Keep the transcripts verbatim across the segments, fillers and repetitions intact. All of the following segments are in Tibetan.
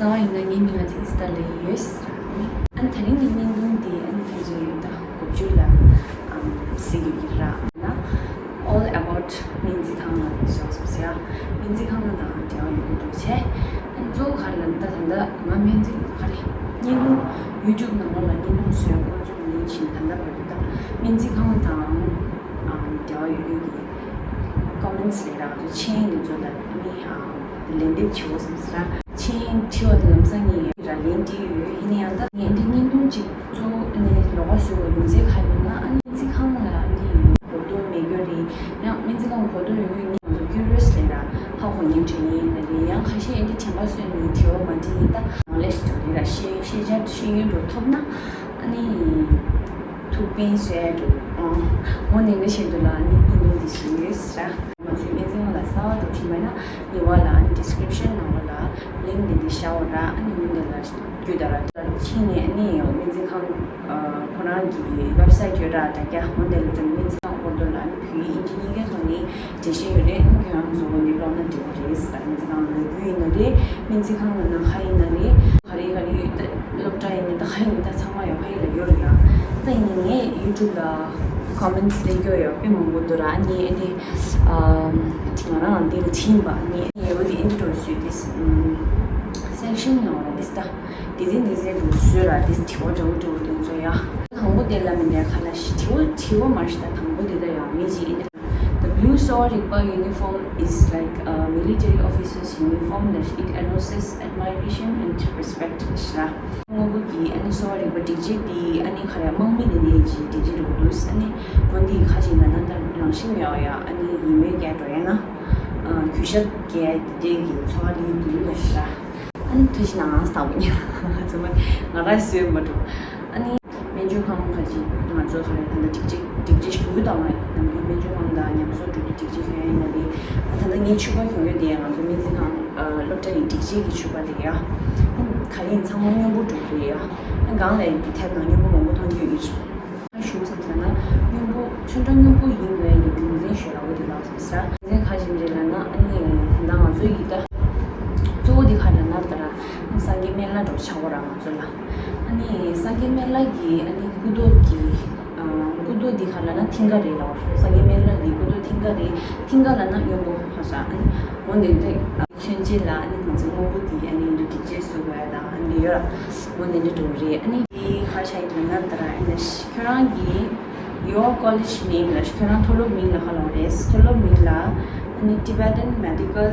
གསང་བ་ཡིན་ན་ངའི་མིང་ལ་ཚིག་སྟར་ལེ་ཡོད། ཨ་ནི་དེ་རིང་གི་བརྙན་ཐུང་འདི་ཨ་ནི་ཕན་ཚུན་ཡོད་ད་དགུ་བཅུ་ལ་ཨམ་གཟིགས་ཡོད་ཀྱི་ར། ཨ་ན་All About སྨན་རྩིས་ཁང་ལ་བཟོས་སོང་ཟེར། སྨན་རྩིས་ཁང་ལ་དང་འབྲེལ་བ་ཡོད་དགོས་འདུག་བྱས། ཨ་ནི་གཙོ་བོ་ག་རེ་ལབ་ན་ད་ད་ལྟ་ང་སྨན་རྩིས་ག་རེ་བརྙན་ཐུང་YouTube ནང་ལོགས་ལ་བརྙན་ཐུང་བཟོས་ཁོ་ཚོ་ཉིན་བཞིན་ད་ལྟ་བར་དུ་ད་སྨན་རྩིས་ཁང་དང་ཨམ་འབྲེལ་བ་ཡོད་ཡོད་ཀྱི་ཀོ་མེན་ཊི་ལས་ར་ཚོ་མཆན་འདི་ཚོ་ལ་ཨ་ནི་ཨམ་ལན་འདེབས་བྱེད་འོ་བསམ་ཟེར། མཆན་བྲིས་པ་དེ་ལམ་སང་ངས་ར་ལན་བྲིས་ཡོད། ཡིན་ན་ཡང་ད་ངས་འདི་བརྙན་ཐུང་གཅིག་གཙོ་བོ་ཨ་ནི་ལོགས་ཀ་བཟོས་པ་ཡིན་ཚེ་ག་ཡིན་ན་ཨ་ནི་སྨན་རྩིས་ཁང་ལ་ཨ་ནི་གོ་རྟོགས་མེད་རྒྱུ་རེད། ཡང་སྨན་རྩིས་ཁང་གོ་རྟོགས་ཡོད་རྒྱུ་ནི་ང་ཚོ་ཀུ་རི་ཡོ་སི་ལས་ར་ཧ་གོ་མཁན་དྲན་ཡིན་ན་རེད། ཡང་ཁ་ཤས་ཨ་ནི་དྲན་པ་གསོས་ནས་དྲི་བ་མ་དྲིས་ཡིན་ད་ནོ་ལེ་ཇི་འགྲོ་ཡིན་ར་ཤེས་ཤེས་བྱ་ཤེས་ཡོན་འགྲོ་ཐོབ་ན་ཨ་ནི་ཐུགས་ཕན་གསོས་འགྲོ། འོ་ནས་ངས་བཤད་འདུག་ལ་ཨ་ནི་ཨིན་ལུང་འདི་ཞུ་ཡོད་ཟེར། ང་ཚོའི་སྨན་རྩིས་ཁང་ལ་གསར་པ་འགྲོ་བཞིན་པ་ན་ཉེ་བ་ལ་ཨ་ནི་ཌི་སི་ཀི་རིབ་ཤན་ནང་ལོགས་ལ་ལིང་ཀི་འདི་འདི་བཞག་འོ་ར། ཨ་ནི་འོ་འདི་ལ་བརྒྱུད་ད་ར་ཕྱིན་ནས་ཨ་ནི་སྨན་རྩིས་ཁང་ཁོ་རང་གི་ཝེབ་སའིཊ་ཡོད་ར། དྲ་རྒྱ་འོ་འདི་ལ་སྨན་རྩིས་ཁང་སྐོར་དུ་ལ་ཨ་ནི་བོད་ཡིག་ཨིན་ཇི་གཉིས་ཀའི་ཐོག་ནས་འགྲེལ་བཤད་ཡོད་རེད། ཨ་ནི་ཁྱོད་རང་ཚོ་འོ་འདི་ཀློག་ན་འགྲིག་པ་རེད་ཟེར། སྨན་རྩིས་ཁང་ལ་རྒྱུ་ཡིན་ན་རེད། སྨན་རྩིས་ཁང་ལ་ནང་ཁ་ཡིན་ན་རེད། ག་རེ་ག་རེ་ཡོད་ད་སློབ་གྲྭ་ཡིན་ན་ད་ག་ཡིན་ད་ཚང་མ་ཡོད་ག་ཡིན་ལ་ཡོད་རེད་ཡ། ད་ཡིན་ནའི་ངས་ཡུ་ཊུབ་ལ་ཀོ་མེན་ཊི་སྟེར་རྒྱུ་ཡོད་དཔེ་མང་པོ་འདུག་ར། ཨ་ནི་ཨ་ནི་ང་རང་འདི་ལ་བྲིས་ཡིན་པ། ཨ་ནི་ཨ་ནི་འོ་དེ་ཨིན་ཊྲོ་བཟོས་ཏེ་སེག་ཤན་ནང་ལ་འདི་ད་སྡེ་ཚན་སྡེ་ཚན་དུ་བཟོས་ར། འདི་དྲི་བ་འདྲ་བོ་འདྲ་བོ་དེ་ཚོ་ཡ། དང་པོ་དེ་ལ་མི་འདྲ་ཁ་ལ་ཞིག་དྲི་བ་དྲི་བ་མ་ཞིག་ད་དང་པོ་དེ་ད་ཡ་མི་ཅིག་ཨིན། The blue Sowa Rigpa uniform is like a military officer's uniform that it arouses admiration and respect. ལ་ཤི་ར། སྔོན་པོ་གི་ཨ་ནི་གསོ་བ་རིག་པ་སྒྲིག་ཆས་དེ་ཨ་ནི་ག་རེ་དམག་མི་དེ་འདྲའི་གི་སྒྲིག་ཆས་རེད་འདུག་ཨ་ནི་འོན་ཏེ་ཁ་ཅིག་ན་ན་ད་རང་བཞིན་མེད་པ་ཡ། ཨ་ནི་ཡིན་མོད་རྒྱ་འགྲོ་ཡ་ན་གུས་ཞབས་རྒྱ་དེ་འདྲའི་གི་འཚོ་བ་ལས་འདུག་ལ་ཤི་ར། ཨ་ནི་ཐུགས་རྗེ་གནང་ཟེར་བ་ཉིད་ཚང་མ་ང་རང་བཟོས་མ་འགྲོ། ཨ་ནི་སྨན་བཅོས་ཁང་ཁ་ཅིག་ང་ཚོ་ག་རེ་ད་ལྟ་སྒྲིག་ཆས་སྒྲིག་ཆས་ཞུ་གི་དང་ང་ནམ་རྒྱུན་སྨན་བཅོས་ཁང་དང་ཉམས་གསོ་འགྲོ་རྒྱུ་སྒྲིག་ཆས་ཞུ་ཡ་ཡིན་ན་རེད། ད་ལྟ་ངའི་ཕྱུ་པ་གྱོན་ཡོད་དེ་ང་ཚོ་སྨན་རྩིས་ཁང་སློབ་གྲྭ་ཡི་སྒྲིག་ཆས་ཀྱི་ཕྱུ་པ་རེད་ཡ། ག་ཡིན་ཚང་མ་སྔོན་པོ་འགྲོ་གི་རེད་ཡ། སྒང་ལ་ཡི་དེབ་དང་སྔོན་པོ་མང་པོ་མཐོང་རྒྱུ་ཡོད་ཀྱི། ཞུ་བསམ་ཟེར་ན་སྔོན་པོ་ཚོན་ཁྲ་སྔོན་པོ་ཡིན་པའི་རྒྱུ་མཚན་ཞོར་ལ་འོ་དེ་ལ་བསམ་ས་རྒྱུ་མཚན་ག་ཞིག་རེད་ལབ་ན་ཨ་ནི་ད་ང་ཚོ་ཡི་ད་གཙོ་བོ་དེ་ག་རེ་ལབ་ན་ད་ར་སངས་རྒྱས་སྨན་བླ་འགྲོ་ཆགས་པོ་ར་ང་ཚོ་ལ། ཨ་ནི་སངས་རྒྱས་སྨན་བླ་གི་ཨ་ནི་སྐུ་ཐོག་གི་སྐུ་ཐོག་འདི་ག་ལབ་ན་མཐིང་ག་རེད་ལ། སངས་རྒྱས་སྨན་བླ་གི་སྐུ་ཐོག་མཐིང་ག་རེད། མཐིང་ག་ལབ་ན་སྔོན་པོ་ཧ་ས་ཨ་ནི་འོ་འདི་འདྲ་མཚོན་བྱེད་ལ་ཨ་ནི་ང་ཚོ་སྔོན་པོ་འདི་ཨ་ནི་འདི་སྒྲིག་ཆས་བཟོ་དགོས་ཡ་དང་ཨ་ནི་ཡོད་ར། འོ་འདི་འདྲ་འགྲོ་གི་རེད། ཨ་ནི་འདི་ཧ་ཤ་ཡི་ལབ་ན་ད་ར་ཨ་ནི་ཁྱོད་རང་གི་Your college མིང་ལ་ཁྱོད་རང་མཐོ་སློབ་མིང་ལ་ཧ་ལོ་རེད། མཐོ་སློབ་མིང་ལ་ཨ་ནི་Tibetan Medical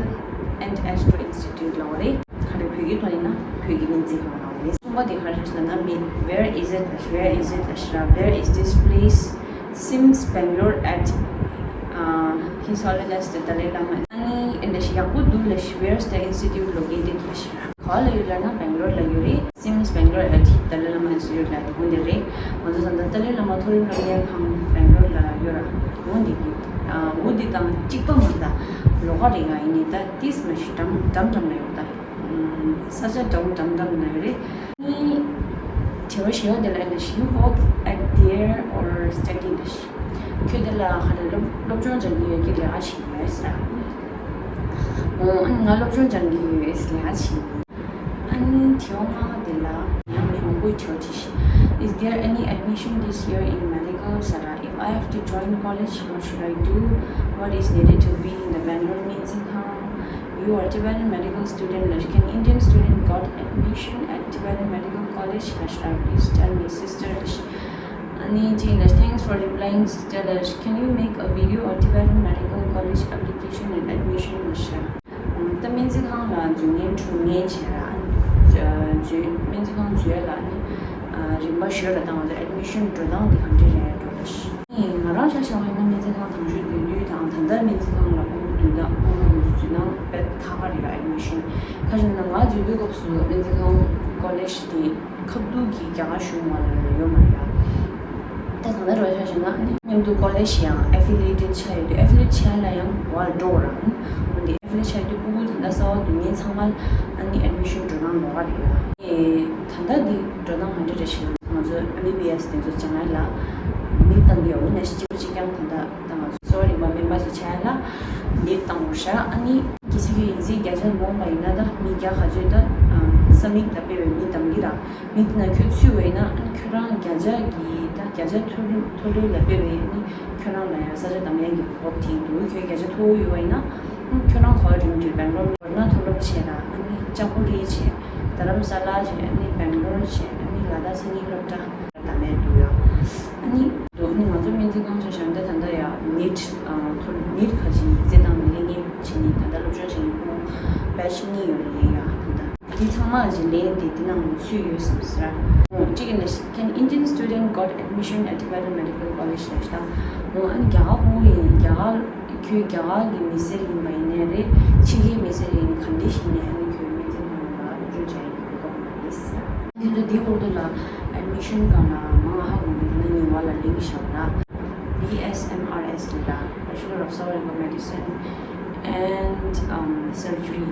and Astro Institute ལ་རེད། ག་རེ་བོད་ཀྱི་ཐོག་ཡིན་ན་བོད་ཀྱི་སྨན་རྩིས་ཁང་ལ་རེད། གསུམ་པ་དེ་ག་རེ་ལབ་ན་མི་where is it ལ་where is it ལ་ཤི་ར། Where is this place? Seems Bangalore at uh, His Holiness the Dalai Lama. ཨ་ནི་ཨེ་འདྲ་ཞིག་ཡག་པོ་འདུག་ལ་ཤི། Where's the institute located ལ་ཤི་ར། ག་ལ་ཡོད་ལབ་ན་Bangalore ལ་ཡོད་རེད། Seems Bangalore at Dalai Lama Institute ལ་དེ་ཧོན་དེ་རེད། ང་ཚོ་ད་ལྟ་ཏཱ་ལའི་བླ་མ་མཐོ་རིམ་སློབ་གཉེར་ཁང་Bangalore ལ་ཡོད་ར། འོ་འདི་གི་འོ་འདི་དང་གཅིག་པ་མ་ད་ལོགས་ཀ་རེད་ཡ། ཡིན་ནི་ད་ཏིས་མ་ཞིག་འགྲམ་འགྲམ་འགྲམ་ལ་ཡོད་ད། ས་ཆ་འདྲ་བོ་འགྲམ་འགྲམ་ན་ཡོད་རེད། ནི་དྲི་བ་ཞེ་པོ་དེ་ལ་ནི་you work at there or study ལ་ཤི། ཁྱོད་དེ་ལ་ག་རེ་སློབ་སློབ་སྦྱོང་སྦྱང་གི་ཡོད་ཀྱི་ལས་ཀ་བྱེད་ཀྱི་ཡོད་ཟེར། འོ་ཨ་ནི་ང་སློབ་སྦྱོང་སྦྱང་གི་ཡོད་ལས་ཀ་བྱེད་ཀྱི། ཨ་ནི་དྲི་བ་ལྔ་པ་དེ་ལ་ཡང་མི་མང་པོས་དྲི་བ་དྲིས་ཤིང་། Is there any admission this year in medical ཟེར་ར། If I have to join college, what should I do? What is needed to be in the Bangalore སྨན་རྩིས་ཁང? You are Tibetan medical student ལ་ཤི། Can Indian student got admission at Tibetan Medical College ལ་ཤི། Please tell me sister ལ་ཤི། ཨ་ནི་ཅི་ལ་thanks for replying sister ལ་ཤི། Can you make a video on Tibetan Medical College application and admission ལ་ཤི། ད་སྨན་རྩིས་ཁང་ལ་འཛུལ་མཁན་འགྲོ་མཁན་བྱས་ར། འཛུལ་སྨན་རྩིས་ཁང་འཛུལ་ལ་ནི་རིམ་པ་ཞོལ་ལ་བཏང་བ་དང་admission འགྲོ་སྟངས་དེ་ག་འདྲ་རེད་འགྲོ་ལ་ཤི། ང་རང་ཆ་བཞག་པ་ཡིན་ན་སྨན་རྩིས་ཁང་དང་ཤོས་འཛུལ་དུས་དང་ད་ལྟ་སྨན་རྩིས་ཁང་ལ་ཕྲུ་གུ་འཛུལ་སྟངས་ཕྲུ་གུ་འཛུལ་སྟངས་དཔེ་ཁག་ཁག་རེད་ཡ་admission། ཁ་ཤས་ན་ང་འཛུལ་དུས་སྐབས་སུ་སྨན་རྩིས་ཁང་college དེ་ཁ་ཐུག་གི་རྒྱ་གར་གཞུང་ང་ལ་ཡོད་མ་རེད་ཡ། ད་ད་ལྟ་རོ་ཆ་བཞག་ན་ནི་མཉམ་དུ་college ཡང་affiliated ཆགས་ཡོད་དུས་affiliate བྱས་ལ་ཡང་བར་འགྲོ་རང་འོན་ཏེ་affiliate བྱས་དུས་ཕྲུ་གུ་ད་ལྟ་གསར་པ་འཛུལ་མཁན་ཚང་མ་ཨ་ནི་admission འགྲོ་སྟངས་ལོགས་ཀ་རེད་ཡ། ད་ལྟ་འདི་འགྲོ་སྟངས་ག་འདྲ་རེད་ཤི་ན་ང་ཚོ་M B B S དེ་ཚོ་སྦྱང་ཡ་ལ་མིག་བཏང་གི་ཡོད་ནས་གཅིག་པ་གཅིག་རྐྱང་ད་ལྟ་ད་ང་ཚོ་གསོ་བ་རིག་པ་སྨན་པ་ཞིག་ཆགས་ཡ་ལ་མིག་བཏང་དགོས་ཤག་ཨ་ནི་གལ་སྲིད་ཁྱོད་ཡིག་ཚད་བརྒྱ་ཆ་ལོངས་པ་ཡིན་ན་ད་མི་བརྒྱ་ག་ཚོད་ད་ཨམ་ ས་མིག་ལ་དཔེ་བའི་མི་གདམ་གི་ར། མི་དེ་ན་ཁྱོད་ཚུད་བས་ན་ཨ་ནི་ཁྱོད་རང་བརྒྱ་ཆ་གི་ད་བརྒྱ་ཆ་མཐོ་རིམ་མཐོ་ལོས་ལ་དཔེ་བས་ཨ་ནི་ཁྱོད་རང་ལ་ཡང་ས་ཆ་གདམ་ཡས་ཀྱི་གོ་སྐབས་དེ་འདུག་ཁྱོད་བརྒྱ་ཆ་མཐོ་བོ་ཡོད་བས་ན་ཨ་ནི་ཁྱོད་རང་གོ་རིམ་གྱི་སྦེང་ལོར་ལོར་ན་མཐོ་སློབ་བྱས་ལ་ཨ་ནི་ལྕགས་པོ་རི་བྱས། རྡ་རམ་ས་ལ་བྱས། ཨ་ནི་སྦེང་ལོར་བྱས། ཨ་ནི་ལ་དྭགས་མཚན་ཉིད་སློབ་གྲྭ་གདམ་ཡས་འདུག་ཡ། ཨ་ནི་འདུག་ཨ་ནི་ང་ཚོ་སྨན་རྩིས་ཁང་ཆ་བཞག་ན་ད་ད་ལྟ་ཡ་ནིཊ་མཐོ་ནིཊ་ཁ་ཅིག་ཡིག་ཚད་བཏང་ནས་སླེབས་མཁན་བྱས་ནས་ད་ལྟ་སློབ་སྦྱོང་བྱེད་མཁན་ཕོན་བེ་ཆི་གཉིས་ཡོད་རེད་ཡ། ད་ལྟ་འདི་ཚང་མ་ཇི་ལས་དེ་འདི་ནང་ཚུད་ཡོད་བསམ་ཟེར། འོ་གཅིག་ཡིན་ན་Can Indian student got admission at Tibetan Medical College ལབ་ཤག་འོ་ཨ་ནི་རྒྱ་གར་ཕོན་ཡིན་རྒྱ་གར་ཁྱོད་རྒྱ་གར་གྱི་མི་སེར་ཡིན་པ་ཡིན་ནའི་རེད། ཕྱི་རྒྱལ་མི་སེར་ཡིན་ག་འདྲ་ཞིག་ནས་ཨ་ནི་ཁྱོད་སྨན་རྩིས་ཁང་ལ་སློབ་སྦྱོང་བྱ་ཡི་གོ་སྐབས་ཡོད་རེད་ཟེར། འདི་ཚོ་འདི་འོག་ཏུ་ལ་ཨེཌ་མི་ཤན་སྒང་ལ་མང་ཧ་གོ་མི་འདུག་ན་ཉེ་བ་ལ་ལིང་ཤག་ལ་B S M R S ལ་Bachelor of Surgical Medicine and um, Surgery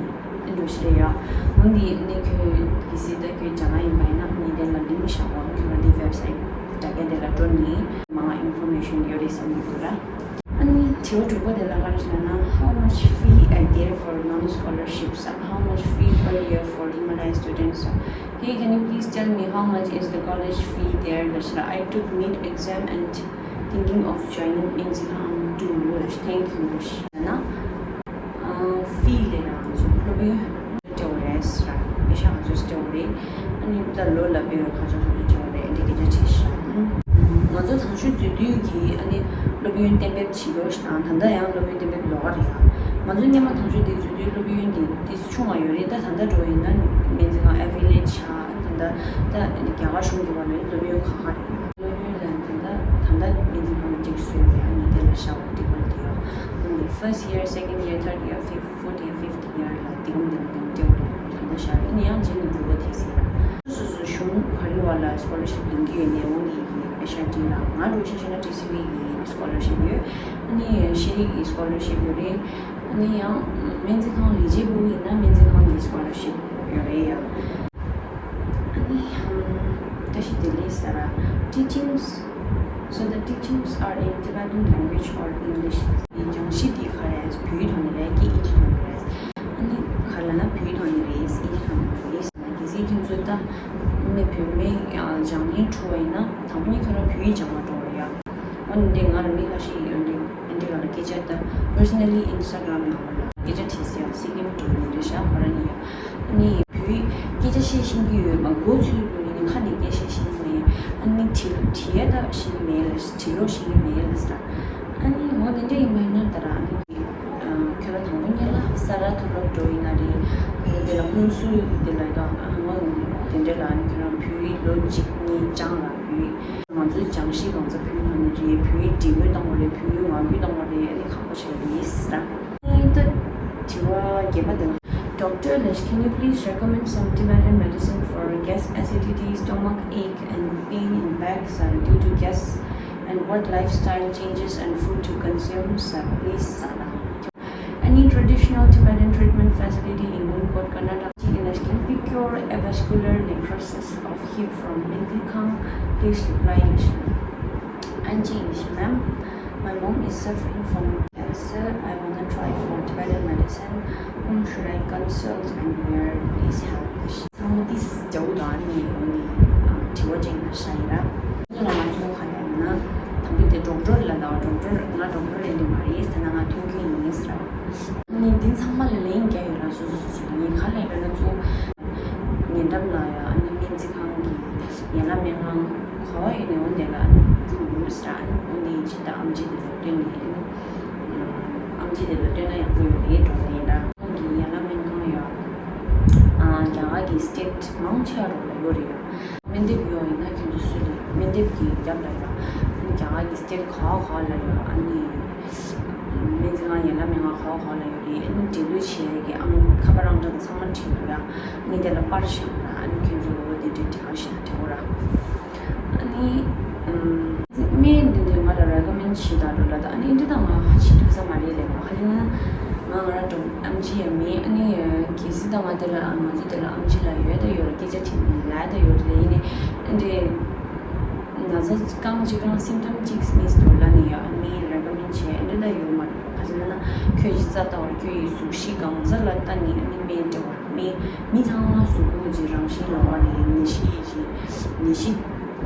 ཨེ་འགྲོ་ཤི་རེད་ཡ། འོན་ཏེ་ནི་ཁྱོད་གི་སི་ད་ཁྱོད་རྒྱ་ནག་ཡིན་པ་ཡིན་ན་ནི་དེ་ལ་ལིང་ཤག་འོང་ཁྱོད་རང་དེ་ཝེབ་སའིཊ་དྲ་རྒྱ་དེ་ལ་འགྲོ་ནི་མང་ཨིན་ཕོར་མེ་ཤན་ཡོད་རེད་བསམ་གི་འདུག་ར། ཨ་ནི་དྲི་བ་དྲུག་པ་དེ་ལ་ག་རེ་ཞུ་ན། How much fee are there for non-scholarships? How much fee per year for Himalaya students? Hey, can you please tell me how much is the college fee there? ལ་ཞུ་ན། I took NEET exam and thinking of joining Minzikhang too. ལ་ཞུ། Thank you. ལ་ཞུ་ན། ཨ་ཕི་ལས་རང་ཚོ་སློབ་ཡོན་སྤྲད་དགོས་རེད་ཟེར། པེ་ཤག་ང་ཚོས་སྤྲད་དགོས་རེད། ཨ་ནི་ད་ལོ་ལ་དཔེ་ཁ་ཚོན་ཁ་ཚོན་སྤྲད་དགོས་རེད། འདི་སྐད་ཆ་དྲིས་ཤག་ང་ཚོ་དང་ཤོས་འཛུལ་དུས་ཀྱི་ཨ་ནི་སློབ་ཡོན་གཏན་འབེབས་བྱེད་རོགས་ཞེས་དང་། ད་ལྟ་ཡང་སློབ་ཡོན་གཏན་འབེབས་ལོགས་ཀ་རེད་ཡ། ང་ཚོ་སྔོན་མ་དང་ཤོས་དེ་འཛུལ་དུས་སློབ་ཡོན་དེ་ཏིས་ཆུང་བ་ཡོད་རེད། ད་ད་ལྟ་འགྲོ་ཡིན་ན་སྨན་རྩིས་ཁང་ཨེ་ཕི་ལེ་ཊི་ཆགས། ད་ལྟ་ད་རྒྱ་གར་གཞུང་གི་བར་ལ་སློབ་ཡོན་ཁག་ཁག་རེད། སློབ་ཡོན་ལ་ད་ལྟ་ད་ལྟ་སྨན་རྩིས་ཁང་གཅིག་བཟོས་ཡོད། ཨ་ནི་དེ་ལ་བཞག་པ་འགྲིག་པ་དེ་ཡོད། ཨ་ནི་first year, second year, third year, fifth, fourth year, fifth year ལ་དེ་གམ་དེ་གམ་དེ་གམ་སྤྲད་པ་རེད། ད་ལྟ་བཞག་ཡོད། ཨ་ནི་ཡང་རྗེས་ནས་འགྱུར་བ་ཐེབས་སྲིད་ལ། སོ་སོ་གཞུང་ག་རེ་བ་ལ་སི་ཀོ་ལར་ཤིབ་ལེན་གྱི་ཡོད་ནས་འོང་གི་ཡིན། པེ་ཤག་སྤྲད་ལ་ང་འགྲོ་ཤེས་ཤེས་ན་ཊི་སི་ཝི་གི་སི་ཀོ་ལར་ཤིབ་ཡོད། ཨ་ནི་ཤེས་རིག་གི་སི་ཀོ་ལར་ཤིབ་ཡོད་རེད། ཨ་ནི་ཡང་སྨན་རྩིས་ཁང་ལས་བྱེད་པུ་ཡིན་ན་སྨན་རྩིས་ཁང་གི་སི་ཀོ་ལར་ཤིབ་ཡོད་རེད་ཡ། ཨ་ནི་ཧམ། བཀྲ་ཤིས་བདེ་ལེགས་ཟེར་ར། Teachings, so the teachings are in Tibetan language or English? སྦྱང་གཞི་འདི་ག་རེ་རེད། བོད་ཡིག་ཐོག་ནས་རེད་ཀྱི་ཨིན་ཇི་ཐོག་ནས་རེད། ཨ་ནི་ག་རེ་ལབ་ན་བོད་ཡིག་ཐོག་ནས་རེད། ཨིན་ཇི་ཐོག་ནས་རེད། གལ་སྲིད་ཁྱེད་ཚོ་ད་མི་བོད་མི་སྦྱང་མཁན་འགྲོ་བ་ཡིན་ན་དང་པོ་ནས་ཁྱོད་རང་བོད་ཡིག་སྦྱང་བ་འགྲོ་བ་རེད་ཡ། འོ་ནི་འདི་ང་ལ་མི་ཁ་ཤས་ཡོད་འདི་འདི་ག་ལ་སྐད་ཆ་ད་personally Instagram ནང་ལ་སྐད་ཆ་དྲིས་ཟེར་ཡ་སི་ཀིམ་འགྲོ་ནི་རེད་ཤག་ཁོ་རང་ཡིན་ཡ། ཨ་ནི་བོད་སྐད་ཆ་བཤད་ཤེས་ཀྱི་ཡོད་མ་མགོ་ཚོས་དགོས་ཡིན་ནི་ཁ་ནས་སྐད་བཤད་ཤེས་ཀྱི་མེད། ཨ་ནི་དྲི་དྲི་ཡ་ད་ཤེས་ཀྱི་མེད་ལ་དྲི་ལོག་ཤེས་ཀྱི་མེད་ལ་ཟེར། ཨ་ནི་འོ་དེ་འདྲ་ཡིན་པ་ཡིན་ན་ད་ར་ཨ་ནི་ཁྱོད་རང་དང་པོ་ཉིད་ལ་ས་ར་མཐོ་སློབ་འགྲོ་ཡིན་ན་རེད། དེ་ལ་ཀུན་སུ་དེ་ལ་ད་ཨ་འོ་དེ་འདྲ་ལ་ཨ་ནི་ཁྱོད་རང་བོད་ཡིག་ལོ་གཅིག་གཉིས་སྦྱངས་ལ་བོད་ཡིག་ང་ཚོའི་སྦྱང་གཞི་གང་ཚ་བོད་ནང་ནས་རེད། བོད་ཡིག་འབྲི་འགོད་བཏང་བ་རེད། བོད་ཡིག་ངག་འགོད་བཏང་བ་རེད། ཨ་ནི་ཁག་པོ་ཆགས་ཡིན་ཟེར། ཨ་ནི་ད་དྲི་བ་བརྒྱད་པ་དེ་ལ། Doctor Lesh, can you please recommend some Tibetan medicine for gas, acidity, stomach ache and pain in back, sir, due to gas, and what lifestyle changes and food to consume, sir, please, sir? Any traditional Tibetan treatment facility in Mungkot, Karnataka? Can we cure avascular necrosis of hip from Minzikhang? Please reply. Angie English, ma'am. My mom is suffering from cancer. I wanna try for Tibetan medicine. Whom should I consult and where? Please help. ཚང་མ་ཏིས་རྒྱ་བོ་དང་ནི་འོ་ནི་དྲི་བ་ཅིག་ན་ཤ་ཡིན་ར། ང་ཚོ་ག་ལ་ཡིན་ན་དང་པོ་དེ་ཌོག་ཊར་ལ་ད་ཌོག་ཊར་ང་ཌོག་ཊར་ལས་འདི་མ་རེད་ཟེར་ན་ང་མཐུན་རྐྱེན་ཡིན་ཟེར། ནི་འདི་ཚང་མ་ལ་ལན་རྒྱག་ཡོད་ར། སོ་སོ་སོ་སོ་ངས་ག་ལ་ཡོད་ན་ཚོ་ཉེ་འགྲམ་ལ་ཡ་ཨ་ནི་སྨན་རྩིས་ཁང་གི་ཡན་ལག་སྨན་ཁང་ག་བ་ཡོད་ནས་འོ་འདི་ལ་ཨ་ནི་རྒྱུགས་ཡོད་ཟེར། ཨ་ནི་འོ་ནི་ཇི་ལྟར་ཨམ་ཆི་དེ་ལ་སྟོན་ནས་ཨམ་ཆི་དེ་ལ་སྟོན་ན་ཡག་པོ་ཡོད་རེད་འགྲོ་ནས་ར། ཁོང་གི་ཡན་ལག་སྨན་ཁང་ཡ་རྒྱ་གར་གྱི་སི་ཊེ་ཊི་མང་ཆེ་བ་རོགས་ལ་ཡོད་རེད་ཡ། སྨན་དེབ་ཡོད་ཡིན་ན་ཁྱེད་ཚོ་སུ་ལ་སྨན་དེབ་ཀྱི་རྒྱབ་ལ་ཡོད། ཨ་ནི་རྒྱ་གར་གྱི་སི་ཊེ་ཊི་ག་བ་ག་བ་ལ་ཡོད། ཨ་ནི་སྨན་རྩིས་ཁང་ཡན་ལག་སྨན་ཁང་ག་བ་ག་བ་ལ་ཡོད་རེད། ཨ་ནི་འབྲེལ་ཡོད་བྱེད་ཡས་ཀྱི་ཨང་ཁ་པར་ཨང་གྲངས་ཚང་མ་བྲིས་ཡོད་ཡ། ཨ་ནི་དེ་ལ་པར་བཞག་ན་ཨ་ནི་ཁྱེད་ཚོ་ལོ་དེ་འདྲའི་དྲི་བ་ཞིག་ལ་དྲི་བ་ར། ཨ་ནི་སྨན་འདི་འདྲའི་ང་ལ་རེ་ཀོ་མེན་ཌི་བྱེད་དང་འགྲོ་ལ་ད་ཨ་ནི་འདི་དང་ང་ཧ་ཅི་ཐུག་ས་མ་རེད་ལས་ང་ཧ་ཅི་ན་ང་ང་ར་འགྲོ་ཨམ་ཆི་ཡང་མེད། ཨ་ནི་གལ་སྲིད་ད་ང་དེ་ལ་ང་ཚོ་དེ་ལ་ཨམ་ཆི་ལ་ཡོད་ད་ཡོད་ར་སྐད་ཆ་དྲིས་ནས་ལ་ད་ཡོད་རེད། ཡིན་ནི་ཨ་འདྲའི་ན་ཚ་རྐང་གཅིག་རང་སིམ་ཊམ་གཅིག་མིན་འདུག་ལ་ནི་ཡ་ཨ་ནི་རེ་ཀོ་མེན་ཌི་བྱས་ཨ་འདྲ་ད་ཡོད་མ་རེད། ཁ་ཅིག་ལ་ན་ཁྱོད་ཀྱི་རྩ་ལྟ་བར་ཁྱོད་ཀྱི་གཟུགས་གཞི་གང་ཚ་ལ་ལྟ་ནི་ཨ་ནི་སྨན་སྤྲད་བར། མི་མི་ཚང་མ་གཟུགས་པོ་གི་རང་བཞིན་ལ་བ་ནས་ནད་གཞི་ཡིན་གྱི་ནད་གཞི་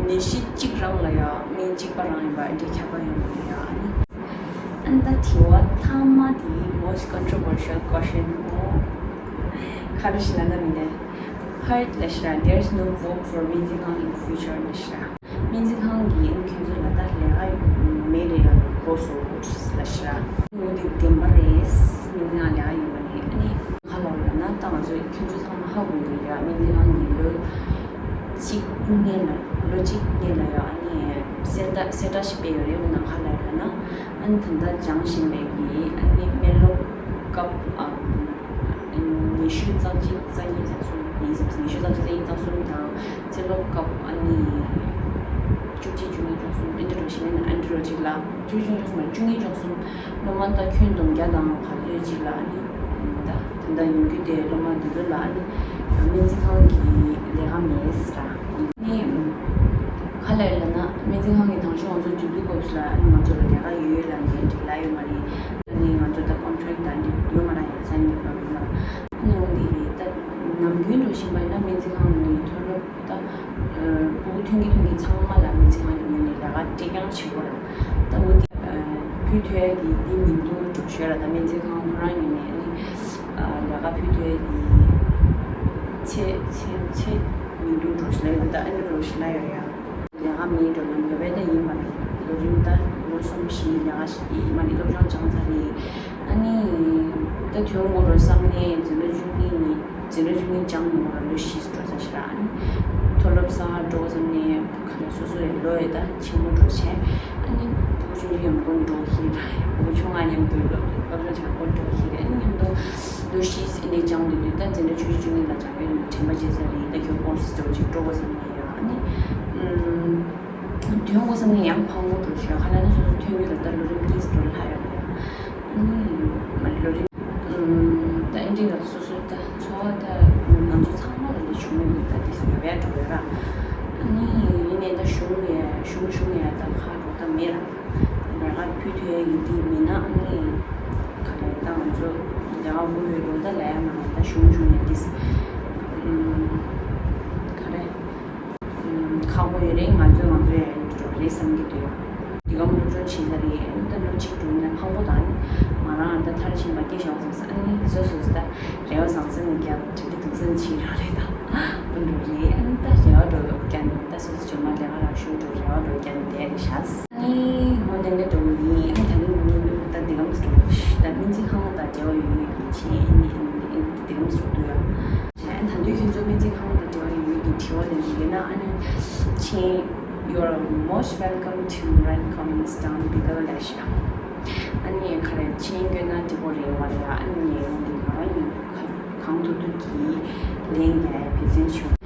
ནད་གཞི་གཅིག་རང་ལ་ཡང་སྨན་གཅིག་པ་རང་ཡིན་པ་འདི་ཁྱབ་པ་ཡོང་གི་ཡ། ཨ་ནི་ཨ་ནི་ད་དྲི་བ་མཐའ་མ་དེ་most controversial question མོ། ག་རེ་ཞིག་ལབ་ན་མི་ནས་Heart ལ་ཤ་There's no hope for Minzy Khang in the future ལ་ཤ། སྨན་རྩིས་ཁང་གིས་ཨ་ནི་ཁྱོད་ཚོ་ལ་ད་ལས་ཀ་མེད་རེད་ལབ་གོ་སོང་ལབ་ཤག་འོ་དེ་བདེན་པ་རེད། སྨན་རྩིས་ཁང་ལས་ཀ་ཡོད་མ་རེད། ཨ་ནི་ག་ལབ་ལབ་ན་ད་ང་ཚོ་ཁྱོད་ཚོ་ཚང་མ་ཧ་གོ་ཡོད་རེད་ཡ། སྨན་རྩིས་ཁང་གིས་ལོ་གཅིག་སྔོན་ལ་ལོ་གཅིག་སྔོན་ལ་ཡ་ཨ་ནི་གསལ་བརྡ་གསལ་བསྒྲགས་ཤིག་སྤེལ་ཡོད་རེད། འོ་ན་ག་ལབ་ལབ་ན་ཨ་ནི་ད་ལྟ་སྦྱང་བཞིན་པའི་གི་ཨ་ནི་སྨན་སློབ་སྐབས་ཨ། ཉི་ཤུ་རྩ་གཅིག་རྩ་གཉིས་རྩ་གསུམ་ཡིན་ཟེར། ཉི་ཤུ་རྩ་གཅིག་རྩ་གཉིས་རྩ་གསུམ་དང་ཚེ་སློབ་སྐབས་ཨ་ནི་བཅུ་གཅིག་བཅུ་གཉིས་བཅུ་གསུམ་ཨ་ནི་འགྲོ་བཞིན་ཨ་ནི་འགྲོ་གཅིག་ལ་བཅུ་གཅིག་བཅུ་གསུམ་བཅུ་གཉིས་བཅུ་གསུམ་སློབ་མ་ད་ཁྱོན་བསྡོམས་བརྒྱ་དང་ག་ཚོད་ཅིག་ལ་ཨ་ནི་ད་ད་ལྟ་ཡོང་རྒྱུ་དེ་སློབ་མ་འདི་ཚོ་ལ་ཨ་ནི་སྨན་རྩིས་ཁང་གི་ལས་ཀ་མེད་ཟེར། ཨ་ནི་ག་ལབ་ལབ་ན་སྨན་རྩིས་ཁང་གི་དང་ཤོག་ང་ཚོ་དུས་དུས་སྐབས་སུ་ལ་ཨ་ནི་ང་ཚོ་ལ་ལས་ཀ་ཡོད་ལབ་ནས་འགྲིག་ལ་ཡོད་མ་རེད། ནི་ང་ཚོ་ད་ཀོན་ཊེག་དང་འདི་ཡོད་མ་རེད། ཡང་ས་ནི་ཡོད་མ་རེད། ཨ་ནི་འོ་འདི་རེད། ད་ནམ་རྒྱུན་འགྲོ་བཞིན་པ་ཡིན་ན་སྨན་རྩིས་ཁང་ནི་མཐོ་སློབ་ད་ཕྲུ་གུ་ཐོན་གྱི་ཐོན་གྱི་ཚང་མ་ལ་སྨན་རྩིས་ཁང་གི་ངོས་ནས་ལས་ཀ་སྤྲད་རྐྱང་བྱེད་དགོས་རེད། ད་འོ་འདི་ཕུལ་ཐུབ་ཡ་གི་འདི་མི་འདུག་འགྲོ་ཤོད་ར། ད་སྨན་རྩིས་ཁང་ཁོ་རང་ངོས་ནས་ནི་ལས་ཀ་ཕུལ་ཐུབ་ཡ་གི་ཚད་ཚད་ཚད་མི་འདུག་འགྲོ་ཤོད་ལ་ཡོད། ད་ཨ་ནི་འགྲོ་ཤོད་ལ་ཡོད་ཡ། ལས་ཀ་མེད་འགྲོ་ན་ཡོད་པས་ད་ཡིན་པ་རེད། ལོ་རིམ་ད་ལོ་གསུམ་བཞི་ལས་ཀ་ཞིག་ཡིན་མ་རེད། སློབ་སྦྱོང་སྦྱངས་ཚར་རེད། ཨ་ནི་ད་དོན་དགོས་རོ་བསམ་ནས་འཛིན་གྲྭ་བཅུ་གཉིས་ནས་འཛིན་གྲྭ་བཅུ་གཉིས་སྦྱངས་ནས་འོ་ལོ་བཞི་འགྲོ་ཚར་ཤག་ཨ་ནི་མཐོ་སློབ་གསར་པ་འགྲོ་བསམ་ནས་ག་ལ་སོ་སོ་ཡི་ལོ་ཡི་ད་ཆེན་མོ་འགྲོ་བྱས། ཨ་ནི་བུ་ཆུང་ཆུང་ཡང་མགོ་འགྲོ་ཤེས་ར། བུ་ཆུང་ང་མཉམ་དུ་སློབ་སློབ་སྦྱོང་བྱ་མགོ་འགྲོ་ཤེས་རེད། ཨ་ནི་མཉམ་དུ་ལོ་བཞི་ཨ་ནི་སྦྱངས་དུས་དུས་ད་འཛིན་གྲྭ་བཅུ་གཅིག་བཅུ་གཉིས་ལ་སྦྱང་ཡོད་ནས་དྲན་པ་བརྗེད་ས་རེད། ད་ཁྱོད་ཀོར་སི་འགྲོ་ཅིག་འགྲོ་དགོས་བསམ་ནས་ཡ། ཨ་ནི་ཨུམ། དོན་དགོས་བསམ་ནས་ཡང་ཕངས་པོ་འགྲོ་ཤོད་ཁ་ལ་ནི་སོ་སོ་ཐོན་རྒྱུ་ལ་ད་ལོ་རིམ་གཉིས་འགྲོ་ལྷག་ཡོད་རེད། ཨ་ནི་མ་རེད་ལོ་རིམ་ཨུམ། ད་ཨེ་འདྲའི་ལ་སོ་སོ་ད་འཚོ་བ་ད་ང་ཚོ་ཚང་མ་ལ་ལས་བྱུང་ཡོད་ད་དེ་སུ་ཡོད་པའི་འགྲོ་ཡོད་ར། ཨ་ནི་ཡིན་ནའི་ད་གཞུང་ནས་གཞུང་གཞུང་ནས་ད་ཁག་འགྲོ་ད་མེད་ར། ལས་ཀ་ཕུལ་ཐུབ་ཡ་ཡིན་དེ་མིན་ན་ཨ་ནི་ག་རེ་ད་ང་ཚོ་ལས་ཀ་དགོས་ཡོད་རུང་ད་ལས་ཡ་མ་རེད། ད་གཞུང་གཞུང་ཡ་དེ་ཨུམ། ག་རེ་ཨུམ། ཁག་པོ་ཡོད་རེད། ང་ཚོས་ང་ཚོ་ཡ་ཡིན་འགྲོ་རེད་བསམ་གྱི་འདུག་འདི་ག་མུ་ཅོ་བྱེད་ས་རེད། ཨ་ནི་ད་ལོ་གཅིག་འགྲོ་ན་ཕངས་པོ་དང་ཨ་ནི་ང་རང་ད་མཐར་ཕྱིན་པ་སྐྱེ་ཤོག་བསམ་ས། ཨ་ནི་སོ་སོ་ད་རེ་བ་བཟང་ས་ནས་རྒྱབ་དྲི་ལི་དུང་ས་ནས་བྱེད་རང་རེད་ད། འགྲོ་རེད། ཨ་ནི་ད་རེ་བ་འགྲོ་ཡོད་ཀྱང་ད་སོ་སོ་ཇོ་མ་ལས་ཀ་རང་ཤུགས་འགྲོ་རེ་བ་འགྲོ་ཀྱང་དེ་རེད་ཤག་ཨ་ནི་ངོ་ནས་ནས་འགྲོ་གི་ཡིན། ཨ་ནི་ད་ནི་ངོ་ནས་ད་འདི་གམ་སུ་འགྲོ་ད་སྨན་རྩིས་ཁང་ད་འབྲེལ་བ་ཡོད་ཡོད་ཀྱི་ཆེད་ཨ་ནི་འདི་གམ་སུ་འགྲོ་ཡོད། ཨ་ནི་ད་དུང་ཁྱོད་ཚོ་སྨན་རྩིས་ཁང་ད་འབྲེལ་བ་ཡོད་ཡོད་ཀྱི་དྲི་བ་ལས་ཡོད་ན་ཨ་ནི་ཆེད། You are most welcome to write comments down below ལབ་ཤག་ཨ་ནི་ག་རེ་ཆེད་སྐྱོན་ན་འགྲིག་པོ་རེད་བ་རེད། ཨ་ནི་ངས་འོང་དེ་ང་རང་ཉིད་གང་ཐུབ་ཐུབ་ཀྱིས་ལན་རྒྱག་ཡ་འབད་བརྩོན་ཞུ།